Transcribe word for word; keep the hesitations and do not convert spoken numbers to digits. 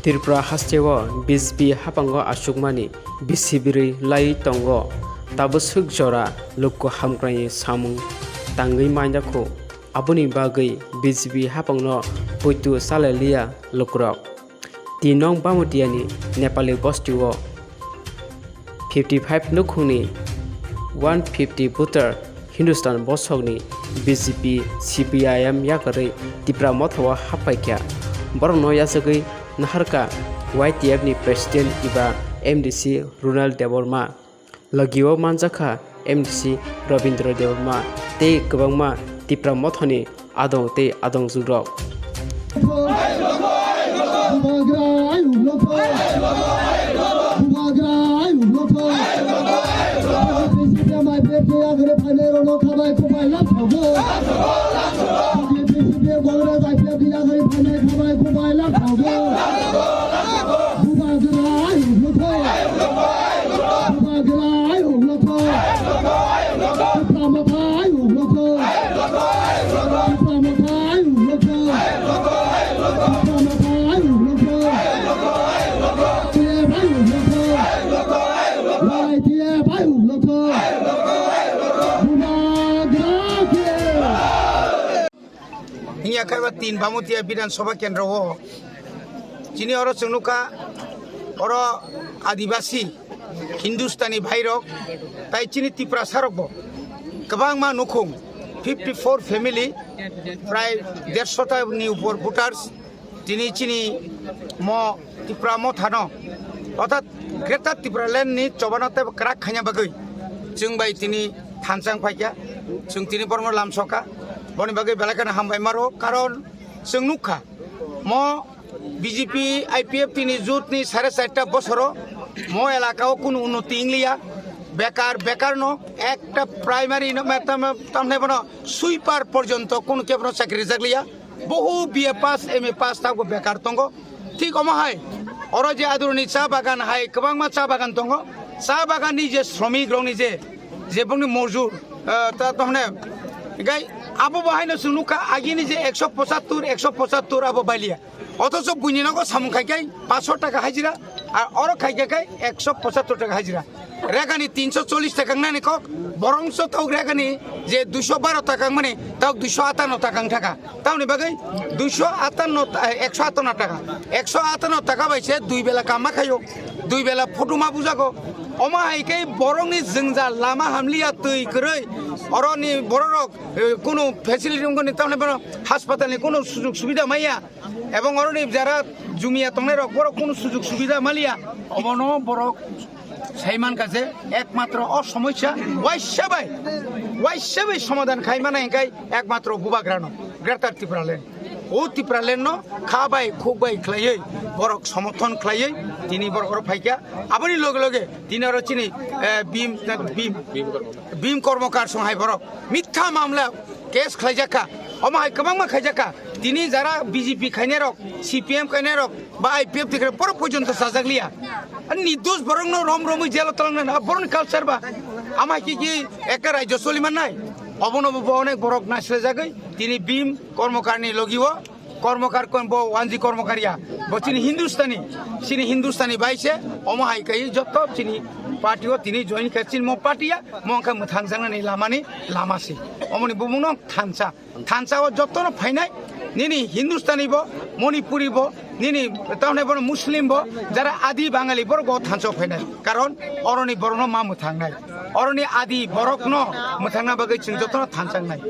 Tripura hasteo B J P haphango achukmani bisi birwi laiwi tongo. Tabuk swk jora luku hamkraini samung tangwi manjakhu. Aboni bagwi B J P haphangno poito chalailiya lukurok. Tin nong Bamutiani Nepali bostio fifty five nukhungni one fifty voter Hindustan bosongni B J P C P I M yakarwi Tipra Motha o haphaikha. Borokno yachagwi naharkha Y T F ni President eba M D C Runal Debbarma. Logio manjakha M D C Rabindra Debbarma tei kwbangma Tipra Mothani adong tei adong jugrok. Bubagra ayuk lokho. Bubagra ayuk lokho. Bisi bia mai bia bia gre phane rono khabai kubai lap thogo. Bisi bia gre bai bia bia gre phane khabai kubai lap thogo. Bubagra ayuk lokho. Bubagra ayuk lokho. Tipra Motha ayuk lokho. Tipra Motha ayuk lokho. Tipra Motha ayuk lokho. T F ayuk lokho. Y T F ayuk lokho. Bubagra ke. Hinya kaiba tin Bamutia Bidhan Sabha Kendra o. Chini oro chwng nukha, oro Adibasi, Hindustani bhairok, tai chini Tiprasa rokbo kwbangma nukhung, fifty four family, prai dersho ta ni upor voters, tini chini mo Tipra Mothano, orthat Greater Tipraland ni chobano tei kwrak khaina bagwi chwng bai tini thansa wng phaikha, chwng tini borokno lamsokha, boni bagwi belai kheno hambai maro, karon chwng nukha mo B J P I P F T ni jut ni sare charta bosoro mo elaka o kunu unnoti wngliya, bekar, bekar no ekta primary no, tam, tamne bono sweeper porjonto kunu kebono chakri rijak liya. Bohu B A pass, M A pass tabuk bekar tongo. Thik omo hai, oro je aduruni cha bagan hai, kwbangma cha bagan tongo. Cha bagan ni je sromik rok ni je, je bongni mojur, eh, ta, ta hone, gai abo bo haino chwng nukha, agini je ekso pochattor, ekso pochattor abo baliya. Othocho buini nogo samung khai khai paanch sho taka hajira, ar oro khai khai ekso pochattor taka hajira. Regani tinso chollish taka wngnani kok, borongso tok regani je duiso baro taka wngmani, tok duiso atanno taka wngthaka. Tamoni bagwi duiso atanno, eh, ekso atanno taka. Ekso atanno taka bai se dui bela kamma khaio, dui bela photo ma bujago. Omo hai khe borokni jwngjal lama hamliya twi kwrwi, oroni bororok, eh, kunu facility wngkoni, tamoni bono haspatalni kunu sujug subida maya. Ebong oroni jara jumiya tongnai rok borok kunu sujug subida maliya. Obono borok sai mankha je ekmatro o somosya waisa bai, waisa bai somadhan khai mano hinkhe ekmatro Bubagrano, Greater Tipraland. O Tipralandno kha bai khuk bai khlaiwi borok somorthon khlaiwi tini borok oro phaikha. Aboni loge loge tini oro chini, eh, Bhim, Bhim, Bhim Kormokar song hai borok mitha mamla case khlaijakha, omo hai kwbangma khaijakha. Tini jara B J P khainairok, C P M khainairok, ba I P F T khainai borok porjonto chajak liya. Ani nirdos borokno rom romwi jelo twlangnai, borokni culture ba. Ama hai khe khe ekta rajyo choli mannai. Obono bo onek borok naisrajagwi tini Bhim Kormokarni logio, Kormokar kon bo Wanji Kormokar ya. Bo chini Hindustani, chini Hindustani bai se, omo hai khe joto chini party o tini join khe chini mo party ya. Mo wngkha mwthangjaknani lamani lama se. Omoni bumungno thansa. Thansa o jotono phainai, nini Hindustani bo, Manipuri bo, nini tamni bono Muslim bo, jara Adi Bangali borok bo thansa o phainai. Karon oroni borokno ma mwthangnai. Oroni Adi borokno mwthangna bagwi chwng jotono thansa wngnai.